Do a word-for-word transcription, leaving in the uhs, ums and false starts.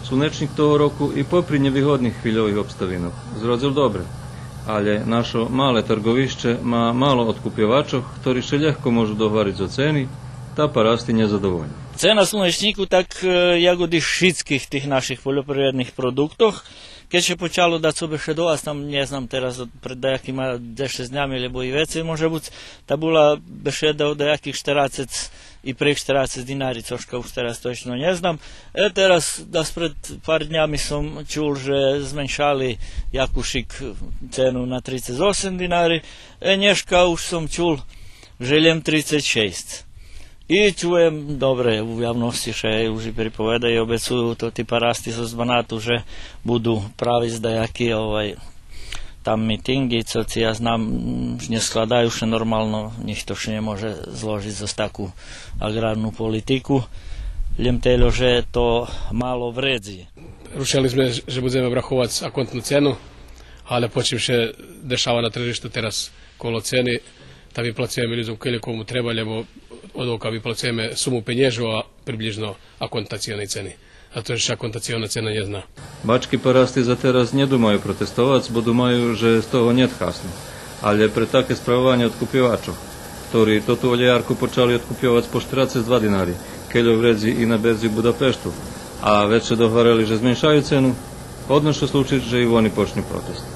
Слунечнїк того року и попри нєвигодних хвильових обставинох зродзел добре, алє нашо мале тарґовище ма мало одкупйовачох, хтори ше лєгко можу догвариц о цени, та парасти нєзадовольни. Цена слунечнїку, так, е, як од шицких тих наших польопривредних продуктох, кед ше почало дацо бешедовац, там, нє знам, тераз од, пред даякима дзешец днями, лєбо и вецей може буц, та була бешеда о даяких штерацец и прейґ штерацец динари, цошка уж тераз точно нє знам. Е, тераз, дас пред пар днями сом чул же зменшали якушик цену на трицец осем динари. Е, нєшка уж сом чул же лєм трицец шейсц. И чуєм добре у явносци ше уж и приповедаю, обецую то ти парасти зоз Банату же буду правиц даяки, овай, там митинґи, цо ци я знам, нє складаю ше нормално, нїхто ше нє може зложиц зоз таку аґрарну политику, лєм тельо же то мало вредзи. Рушели зме же будземе враховац аконтну цену, алє по чим ше дешава на тржишту тераз коло цени, та виплацуєме людзом кельо кому треба, лєбо одовка виплацуєме суму пенєжу, а приблїжно аконтационей цени. Зато же ше аконтациона цена нє зна. Бачки парасти за тераз нє думаю протестовац, бо думаю же з того нєт хасну. Алє пре таке справованє одкупйовачох, хтори тоту олєярку почали одкупйовац по штерацец два динари, кельо вредзи и на берзи Будапешту, а вец ше догварели же зменшаю цену, годно ше случиц же и вони почню протест.